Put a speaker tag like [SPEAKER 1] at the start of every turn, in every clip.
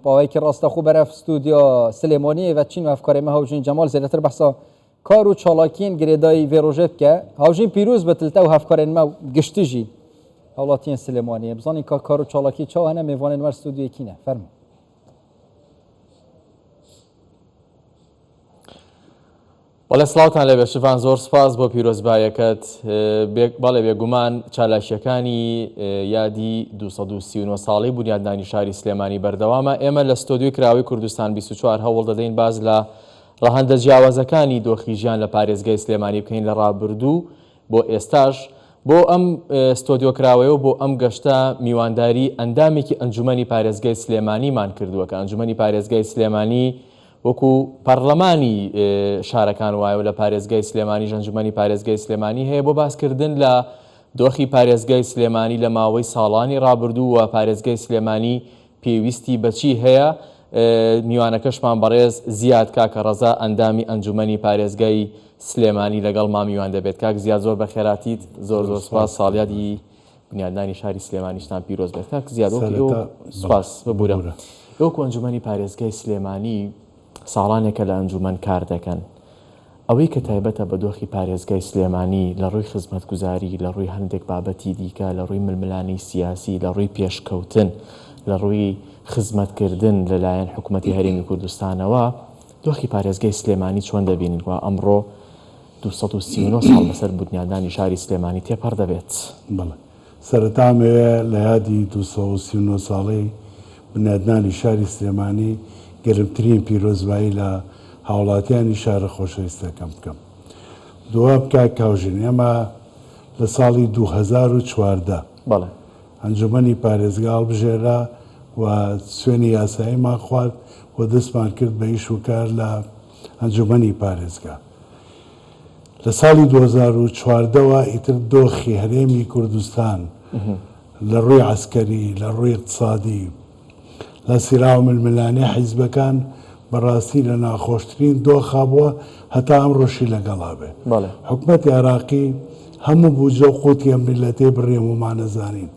[SPEAKER 1] پاوەیەکی ڕاستەخۆ بەرەف ستودیۆ سلێمانیێ ڤە چین و هەڤکارێ مە هاوژین جەمال زێدەتر بەحسا کار و چالاکیێن گرێدایی ڤێ ڕۆژێ بکە. هاوژین پیروز بت لتە و هەڤکارێن مە و گشتی ژی هاوڵاتیێن سلێمانیێ بزانین کا کار و چالاکی چاوە هەنە مێڤانێن وەر ستودیۆ کینە. فەرموو.
[SPEAKER 2] بەڵێ سڵاوتان لێبێ شڤان زۆر سپاس بۆ پیرۆزبایەکەت بەڵێ بێگومان چالاکیەکانی یادی 239 ساڵی بونیادنانی شاری سلێمانی بەردەوامە ئێمە لە ستۆدیۆی کراوەی کوردستان 24 هەوڵ دەدەین باز لە ڕەهەندە جیاوازەکانی دۆخی ژیان لە پارێزگای سلێمانی بکەین لە ڕابردوو بۆ ئێستاش بۆ ئەم ستۆدیۆ کراوەیە و بۆ ئەم گەشتە میوانداری ئەندامێکی ئەنجومەنی پارێزگای سلێمانیمان کردووە کە ئەنجومەنی پارێزگای سلێمانی وەکو پەڕلەمانی شارەکان وایە و لە پارێزگای سلێمانیش ئەنجومەنی پارێزگای سلێمانی هەیە بۆ باسکردن لە دۆخی پارێزگای سلێمانی لە ماوەی ساڵانی ڕابردوو و پارێزگای سلێمانی پێویستی بەچی هەیە میوانەکەشمان بەڕێز زیاد کاکە ڕەزا ئەندامی ئەنجومەنی پارێزگای سلێمانی لەگەڵ میوان دەبێت کاک زیاد زۆر بەخێراتیت زۆر زۆر سپاس ساڵیادی بنیادنانی شاری سلێمانیشتان پیرۆز بێت کاک زیاد وەکو ئێوە سوپاس ببورە وەکو ئەنجومەنی پارێزگای سلێمانی ساڵانێکە لە ئەنجومەن کار دەکەن ئەوەی کە تایبەتە بە دۆخی پارێزگای سلێمانی لە ڕووی خزمەتگوزاری لە ڕووی هەندێک بابەتی دیکە لە ڕووی ململانێی سیاسی لە ڕووی پێشکەوتن لە ڕووی خزمەتکردن لەلایەن حکوومەتی هەرێمی کوردستانەوە دۆخی پارێزگای سلێمانی چۆن دەبینن وا ئەمڕۆ 239 ساڵ بەسەر بونیادنانی شاری سلێمانی تێپەڕ دەبێت.
[SPEAKER 3] بەڵێ. سەرەتا ئەمەوێ لە یادی 239 ساڵەی بنیادنانی شاری سلێمانی گەرمترین پیرۆزبایی لە هاوڵاتیانی شارە خۆشەویستەکەم بکەم. دووەم کاک کاوژین ئێمە لە ساڵی 2014
[SPEAKER 2] بەڵێ.
[SPEAKER 3] ئەنجومەنی پارێزگا هەڵبژێرا و سوێنی یاساییمان خوارد و دەستمان کرد بە ئیش و کار لە ئەنجومەنی پارێزگا. لە ساڵی 2014 وە ئیتر دۆخی هەرێمی کوردستان لە ڕووی عەسکەری، لە ڕووی ئیقتسادی، لە سیراع و ململانێ حیزبەکان بەڕاستی لە ناخۆشترین دۆخا بووە هەتا ئەمڕۆشی لەگەڵا بێ. حکومەتی عێراقی هەموو بودجە و قوتی ئەم میللەتەی بڕی هەموومان ئەزانین.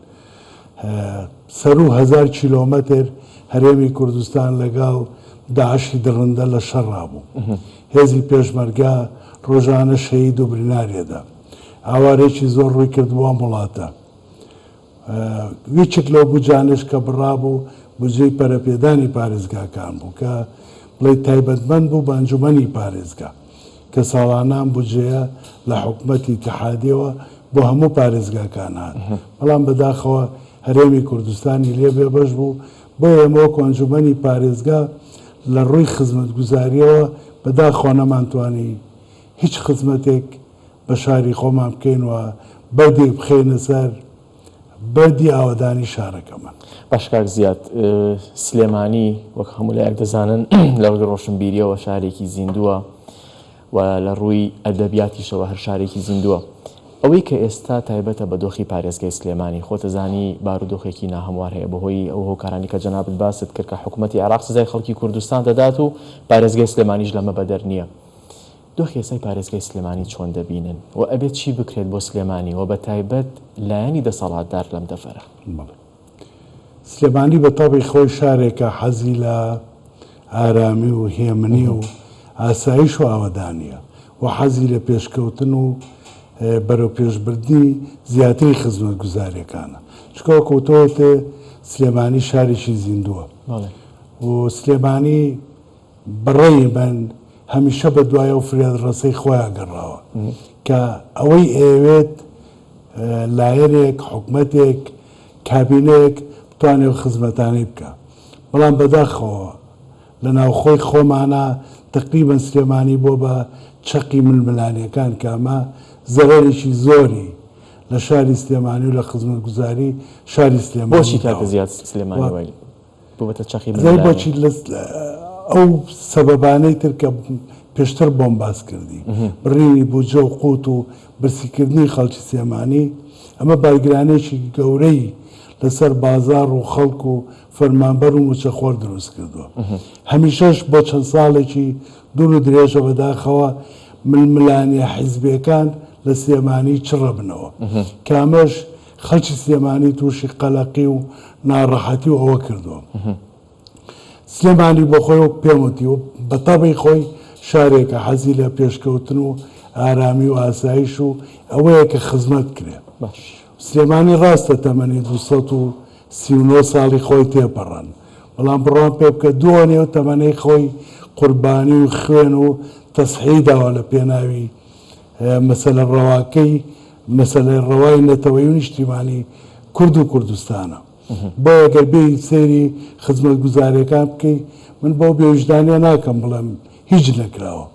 [SPEAKER 3] سەروو هەزار کیلۆمەتر هەرێمی کوردستان لەگەڵ داعشی دڕندە لە شەڕا بوو. هێزی پێشمەرگە ڕۆژانە شەهید و بریناری ئەدا. ئاوارێکی زۆر ڕووی کردبوو ئەم وڵاتە. یەکێک لەو بودجانەش کە بڕابوو بودجەی پەرەپێدانی پارێزگاکان بوو کە بڵێی تایبەتمەند بوو بە ئەنجومەنی پارێزگا کە ساڵانە ئەم بودجەیە لە حکومەتی ئیتیحادیەوە بۆ هەموو پارێزگاکان هات بەڵام بەداخەوە هەرێمی کوردستانی لێ بێبەش بوو بۆیە ئێمە وەکو ئەنجومەنی پارێزگا لە ڕووی خزمەتگوزاریەوە بەداخەوە نەمانتوانی هیچ خزمەتێک بە شاری خۆمان بکەین و بەردێک بخەینە سەر بەردی ئاوەدانی شارەکەمان.
[SPEAKER 2] باش کاک زیاد، سلێمانی وەک هەموو لایەک دەزانن لە ڕووی ڕۆشنبیرییەوە شارێکی زیندووە و لە ڕووی ئەدەبیاتیشەوە هەر شارێکی زیندووە. ئەوەی کە ئێستا تایبەتە بە دۆخی پارێزگای سلێمانی، خۆت ئەزانی بارودۆخێکی ناهەموار هەیە بەهۆی ئەو هۆکارانەی کە جەنابت باست کرد کە حکومەتی عێراق سزای خەڵکی کوردستان دەدات و پارێزگای سلێمانیش لەمە بەدەر نییە. دۆخی ئێستای پارێزگای سلێمانی چۆن دەبینن و ئەبێت چی بکرێت بۆ سلێمانی و بەتایبەت لایەنی دەسەڵاتدار لەم دەڤەرە؟
[SPEAKER 3] بەڵێ. سلێمانی بە تەبعی خۆی شارێکە حەزی لە ئارامی و هێمنی و ئاسایش و ئاوەدانییە و حەزی لە پێشکەوتن و بەرەوپێشبردنی زیاتری خزمەتگوزارییەکانە. چونکە وەکو تۆ وتت سلێمانی شارێکی زیندووە و سلێمانی بەڕەی من هەمیشە بە دوای ئەو فریادڕەسەی خۆیان گەڕاوە کە ئەوەی ئەیەوێت لایەنێک، حکومەتێک، کابینەیەک بتوانێت ئەو خزمەتانەی بکا. بەڵام بەداخەوە لە ناوخۆی خۆمانا تەقریبەن سلێمانی بۆ بە چەقی ململانێکان کە ئەمە زەرەرێکی زۆری لە شاری سلێمانی و لە خزمەتگوزاری شاری سلێمانی
[SPEAKER 2] بۆچی کاکە
[SPEAKER 3] داوە.
[SPEAKER 2] زیاد سلێمانی وای بووبەتە چەقی
[SPEAKER 3] زای
[SPEAKER 2] ململانێ.
[SPEAKER 3] بۆچی لە ئەو سەبەبانەی تر کە پێشتر بۆم باس کردی، بڕینی بودجە و قوت و برسیکردنی خەڵکی سلێمانی، ئەمە بارگرانییەکی گەورەی لەسەر بازاڕ و خەڵک و فەرمانبەر و مووچەخۆر دروست کردووە. هەمیشەش بۆ چەند ساڵێکی دوور و درێژە بەداخەوە ململانێ حیزبییەکان لە سلێمانی چڕەبنەوە کە ئەمەش خەڵکی سلێمانی تووشی قەلەقی و ناڕەحەتی و ئەوە کردووە. سلێمانی بۆ خۆی وەک پێم وتی و بە تەبعی خۆی شارێکە حەزی لە پێشکەوتن و ئارامی و ئاسایش و ئەوەیە کە خزمەت کرێ.
[SPEAKER 2] باش.
[SPEAKER 3] سلێمانی ڕاستە تەمەنی 239 ساڵی خۆی تێپەڕاند، بەڵام بڕوام پێ بکە دووەنی ئەو تەمەنەی خۆی قوربانی و خوێن و تەزحیەی داوە لە پێناوی مەسەلە ڕەواکەی، مەسەلەی ڕەوای نەتەوەیی و نیشتیمانی کورد و کوردستانە. بۆیە گەر بێی سەیری خزمەتگوزاریەکان بکەی من بەو بێویژدانیە ناکەم بڵێم هیچ نەکراوە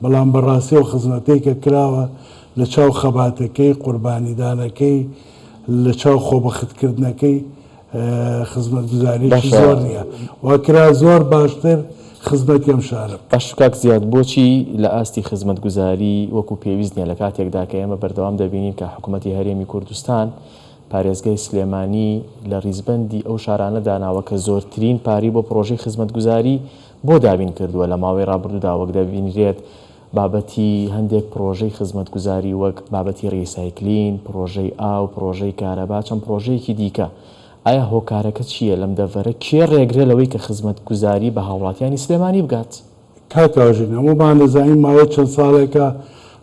[SPEAKER 3] بەڵام بەڕاستی ئەو خزمەتەی کە کراوە لە چاو خەباتەکەی قوربانیدانەکەی لە چاو خۆبەختکردنەکەی خزمەتگوزاریەکی
[SPEAKER 2] باشە
[SPEAKER 3] زۆر نییە و کرا زۆر باشتر خزمەتی ئەم شارە بکەن.
[SPEAKER 2] باشە کاک زیاد بۆچی لە ئاستی خزمەتگوزاری وەکو پێویست نییە لە کاتێکدا کە ئێمە بەردەوام دەبینین کە حکومەتی هەرێمی کوردستان پارێزگای سلێمانی لە ڕیزبەندی ئەو شارانە داناوە کە زۆرترین پارەی بۆ پڕۆژەی خزمەتگوزاری بۆ دابین کردووە، لە ماوەی ڕابردوودا وەک دەبینرێت بابەتی هەندێک پڕۆژەی خزمەتگوزاری وەک بابەتی ڕیسایکلین، پڕۆژەی ئاو، پڕۆژەی کارەبا، چەند پڕۆژەیەکی دیکە. ئایا هۆکارەکە چییە لەم دەڤەرە کێ ڕێگرە لەوەی کە خزمەتگوزاری بە هاوڵاتیانی سلێمانی بگات؟
[SPEAKER 3] کاک ئاژین، هەموومان دەزانین ماوەی چەند ساڵێکە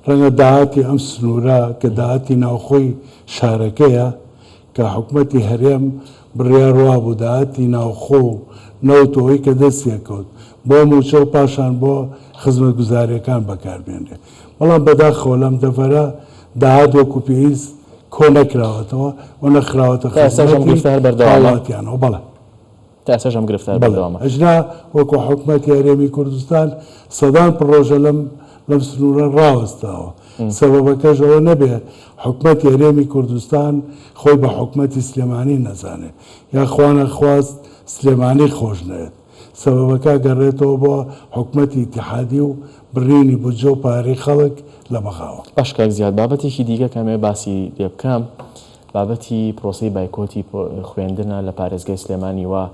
[SPEAKER 3] ڕەنگە داهاتی ئەم سنوورە کە داهاتی ناوخۆی شارەکەیە کە حکومەتی هەرێم بڕیار وابوو داهاتی ناوخۆ و نەوت و ئەوەی کە دەستی ئەکەوت بۆ مووچە و پاشان بۆ خزمەتگوزارییەکان بەکاربێنرێ بەڵام بەداخەوە لەم دەڤەرە داهات وەکو پێویست کۆ نەکراوەتەوە و نەخراوەتە
[SPEAKER 2] تا ئێستاش ئەم
[SPEAKER 3] خزمەتی
[SPEAKER 2] گرفتە هەر بەردەوامە؟
[SPEAKER 3] هاوڵاتیانەوە. بەڵێ.
[SPEAKER 2] تا ئێستاش ئەم گرفتە هەر
[SPEAKER 3] بەڵێ
[SPEAKER 2] بەردەوامە.
[SPEAKER 3] ئەجنا وەکو حکومەتی هەرێمی کوردستان سەدان پڕۆژە لەم لەم سنوورە ڕاوەستاوە. سەبەبەکەش ئەوە نەبێ حکومەتی هەرێمی کوردستان خۆی بە حکومەتی سلێمانی نەزانێ یا خوانەخواست سلێمانی خۆش نەوێت. سەبەبەکە ئەگەڕێتەوە بۆ حکومەتی ئیتیحادی و بڕینی بودجە و پارەی خەڵک لە بەغاوە.
[SPEAKER 2] باش کاک زیاد بابەتێکی دیکە کە ئەمەوێ باسی لێ بکەم بابەتی پرۆسەی بایکۆتی خوێندنە لە پارێزگای سلێمانی وا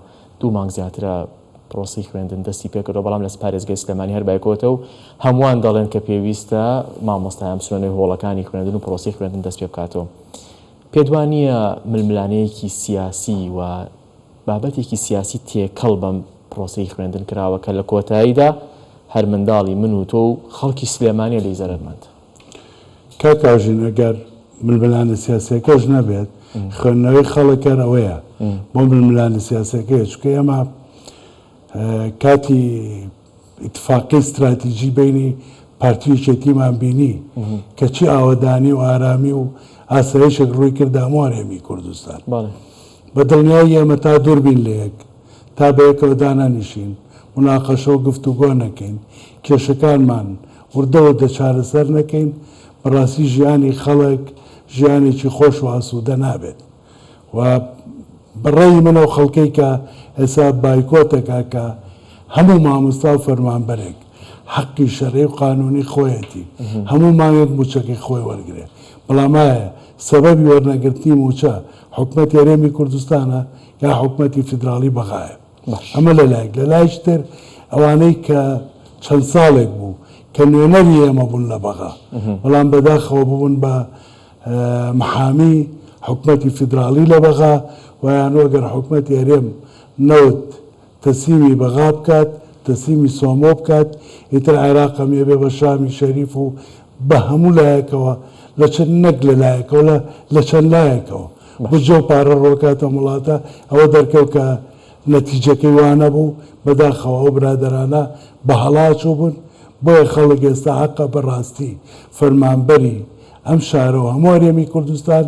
[SPEAKER 2] دوو مانگ زیاترە پرۆسەی خوێندن دەستی پێکردەوە بەڵام لە پارێزگای سلێمانی هەر بایکۆتە و هەمووان دەڵێن کە پێویستە مامۆستایان بچنە نێو هۆڵەکانی خوێندن و پرۆسەی خوێندن دەست پێ بکاتەوە. پێت وا نییە ململانێیەکی سیاسی و بابەتێکی سیاسی تێکەڵ بەم پرۆسەی خوێندن کراوە کە لە کۆتاییدا هەر منداڵی من و تۆ و خەڵکی سلێمانیە لێی زەرەرمەند؟
[SPEAKER 3] کاک ئاژین ئەگەر ململانێ سیاسیەکەش نەبێت خوێندنەوەی خەڵک هەر ئەوەیە بۆ ململانێ سیاسیەکەیە چونکە ئێمە کاتی ئیتفاقی ستراتیجی بینی پارتی و یەکێتیمان بینی کە چی ئاوەدانی و ئارامی و ئاسایشێک ڕووی کردە هەموو هەرێمی کوردستان بە دڵنیایی ئێمە تا دوور بین لە یەک تا بەیەکەوە دانەنیشین، موناقەشە و گفتوگۆ نەکەین، کێشەکانمان وردە وردە چارەسەر نەکەین، بەڕاستی ژیانی خەڵک ژیانێکی خۆش و ئاسوودە نابێت و بە ڕەئی من ئەو خەڵکەی کە ئێستا بایکۆت ئەکا کە هەموو مامۆستا و فەرمانبەرێک حەقی شەرعی و قانوونی خۆیەتی هەموو مانگێک مووچەکەی خۆی وەرگرێ، بەڵام ئایا سەبەبی وەرنەگرتنی مووچە حکومەتی هەرێمی کوردستانە یا حکومەتی فیدراڵی بەغایە. ئەمە لە لایەک، لە لایەکی تر ئەوانەی کە چەند ساڵێک بوو کە نوێنەری ئێمە بوون لە بەغا، بەڵام بەداخەوە ببوون بە محامی حکومەتی فیدراڵی لە بەغا، وایان ئەگەر حکومەتی هەرێم نەوت تەسلیمی بەغا بکات، تەسلیمی سۆمۆ بکات، ئیتر عێراق ئەمێ بێ بە شامی شەریف و بە هەموو لایەکەوە لە چ نەک لە لایەکەوە لە لە چەند لایەکەوە بودجە و پارە ڕۆکات ئەم وڵاتە، ئەوە دەرکەوت کە نەتیجەکەی وا نەبوو، بەداخەوە ئەو برادەرانە بە هەڵا چووبوون، بۆیە خەڵک ئێستا حەقە بە ڕاستی فەرمانبەری ئەم شارە و هەموو هەرێمی کوردستان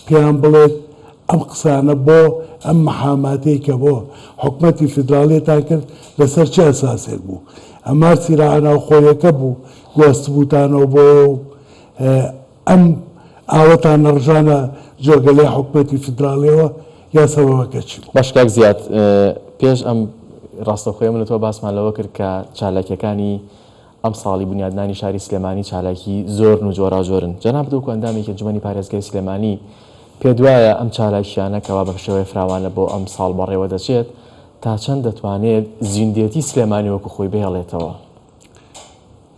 [SPEAKER 3] پێیان بڵێت ئەم قسانە بۆ ئەم محاماتەی کە بۆ حکومەتی فیدراڵیتان کرد لەسەر چ ئەساسێک بوو؟ ئەمە سیراعە ناوخۆیەکە بوو گواستبووتانەوە بۆ و ئەم ئاوەتان نەڕژانە جۆگەلەی حکومەتی فیدراڵیەوە یا سەبەبەکە چی بوو؟
[SPEAKER 2] باش کاک زیاد پێش ئەم ڕاستەوخۆیە من و تۆ باسمان لەوە کرد کە چالاکیەکانی ئەمساڵی بونیادنانی شاری سلێمانی چالاکی زۆرن و جۆراوجۆرن. جەنابت وەکو ئەندامێکی ئەنجومەنی پارێزگای سلێمانی پێت وایە ئەم چالاکییانە کەوا بەم شێوەیە فراوانە بۆ ئەمساڵ بەڕێوە دەچێت تا چەند دەتوانێت زیندێتی سلێمانی وەکو خۆی بهێڵێتەوە؟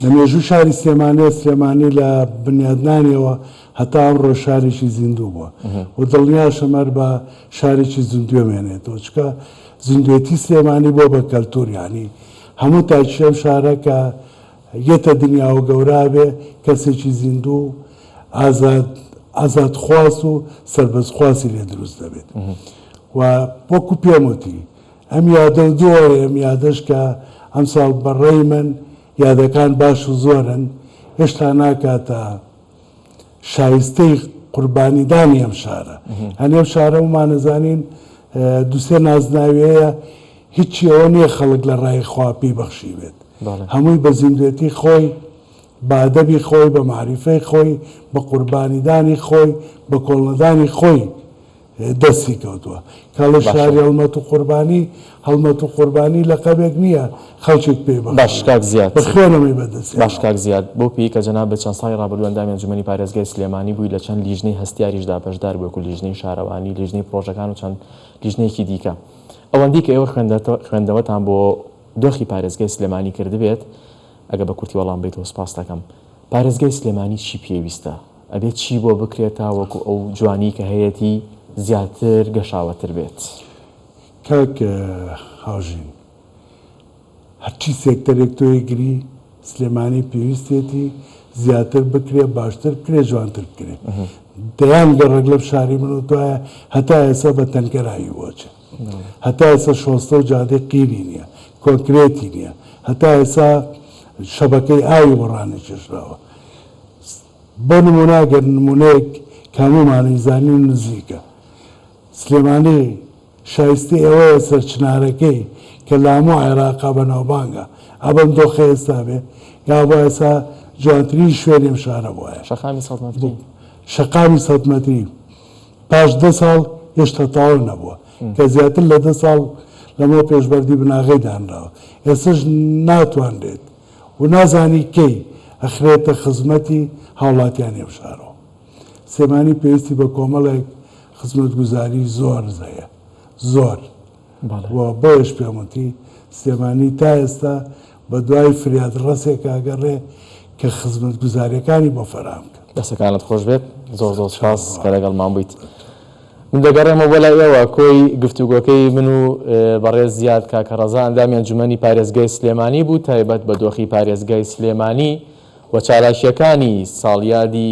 [SPEAKER 3] لە مێژووی شاری سلێمانییە، سلێمانی لە بنیادنانیەوە هەتا ئەمڕۆ شارێکی زیندوو بووە و دڵنیاشم هەر بە شارێکی زیندوو ئەمێنێتەوە، چونکە. زیندوێتی سلێمانی بۆ بە کەلتور یانی هەموو تاکی ئەم شارە کە یەتە دنیاوە گەورە ئەبێ کەسێکی زیندوو و ئازاد ئازادخواز و سەربەستخوازی لێ دروست دەبێت و وەکو پێم وتی ئەم یادە و دووەی ئەم یادەش کە ئەمساڵ بە ڕێی من یادەکان باش و زۆرن هێشتا ناکاتە شایستەی قوربانیدانی ئەم شارە. هەنی ئەم شارە ومانەزانین دوسێ نازناوی هەیە هیچی ئەوە نییە خەڵک لە ڕای خوا پێی بەخشیبێت. هەمووی بە زیندوێتی خۆی، بە ئەدەبی خۆی، بە مەعریفەی خۆی، بە قوربانیدانی خۆی، بە کۆڵنەدانی خۆی دەستی کەوتووە. کاڵێ
[SPEAKER 2] باشە.
[SPEAKER 3] شاری هەڵمەت و قوربانی، هەڵمەت و قوربانی لەقەبێک نییە خەڵکێک پێی
[SPEAKER 2] باش
[SPEAKER 3] بەخشیبێت.
[SPEAKER 2] کاک زیاد.
[SPEAKER 3] بە خوێنەوەی بە دەست
[SPEAKER 2] باش
[SPEAKER 3] هێناوە.
[SPEAKER 2] کاک زیاد، بەو پێیەی کە جەنابت چەند ساڵی ڕابردوو ئەندامی ئەنجومەنی پارێزگای سلێمانی بووی لە چەند لیژنەی هەستیاریشدا بەشدار بووی وەکو لیژنەی شارەوانی، لیژنەی پڕۆژەکان و چەند لیژنەیەکی دیکە. ئەوەندەی کە ئێوە خوێندنەوەتان بۆ دۆخی پارێزگای سلێمانی کردبێت، ئەگەر بە کورتی وەڵام بەیتەوە سوپاست دەکەم. پارێزگای سلێمانی چی پێویستە؟ ئەبێت چی بۆ بکرێت تاوەکو ئەو جوانی کە هەیەتی زیاتر گەشاوەتر بێت؟
[SPEAKER 3] کاک هاوژین هەرچی سێکتەرێک تۆ ئەیگری سلێمانی پێویستێتی زیاتر بکرێ باشتر بکرێ جوانتر بکرێ دەیان گەڕەک لەم شاری من و تۆیە هەتا ئێستا بە تەنکەر ئاوی بۆ ئەچێ هەتا ئێستا شۆستە و جادەی قیری نییە کۆنکرێتی نییە هەتا ئێستا شەبەکەی ئاوی بۆ ڕانەکێشراوە بۆ نموونە گەر نموونەیەک کە هەموومان ئەیزانین و نزیکە، سلێمانی شایستەی ئەوەیە سەرچنارەکەی کە لە هەموو عێراقا بەناوبانگە ئا بەم دۆخەی ئێستا بێ یا بۆ ئێستا جوانترین شوێنی ئەم شارە بوایە.
[SPEAKER 2] شەقامی سەد مەتری.
[SPEAKER 3] شەقامی سەد مەتری پاش دە ساڵ هێشتا تەواو نەبووە کە زیاتر لە دە ساڵ لەمەو پێش بەردی بناغەی دانراوە ئێستەش ناتوانرێت و نازانی کەی ئەخرێتە خزمەتی هاوڵاتیانی ئەم شارەوە. سلێمانی پێویستی بە کۆمەڵێک خزمەتگوزاری زۆر هەیە زۆر و بۆیەش پێم وتی سلێمانی تا ئێستا بە دوای فریادڕەسێک ئەگەڕێ کە خزمەتگوزاریەکانی بۆ فەراهەم کات.
[SPEAKER 2] دەستەکانت خۆش بێت زۆر زۆر سوپاس کە لەگەڵمان بوویت. من دەگەڕێمەوە بۆ لای ئێوە، کۆی گفتوگۆکەی من و بەڕێز زیاد کاکە ڕەزا ئەندامی ئەنجومەنی پارێزگای سلێمانی بوو تایبەت بە دۆخی پارێزگای سلێمانی و چالاکییەکانی ساڵیادی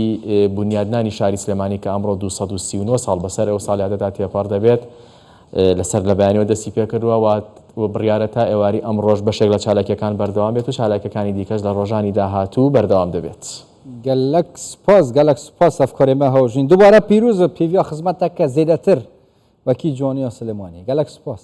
[SPEAKER 2] بونیادنانی شاری سلێمانی کە ئەمڕۆ 239 ساڵ بەسەر ئەو ساڵیادەدا تێپەڕ دەبێت لەسەر لە بەیانیەوە دەستی پێکردووە و بڕیارە تا ئێواری ئەمڕۆش بەشێک لە چالاکیەکان بەردەوام بێت و چالاکیەکانی دیکەش لە ڕۆژانی داهاتوو بەردەوام دەبێت.
[SPEAKER 1] گەلەک سوپاس گەلەک سوپاس ئەفکارێ مە هاوژین دوبارە پیروز پێڤیا خزمەتەکە زێدەتر وەکی جوانیا سلێمانی گەلەک سوپاس.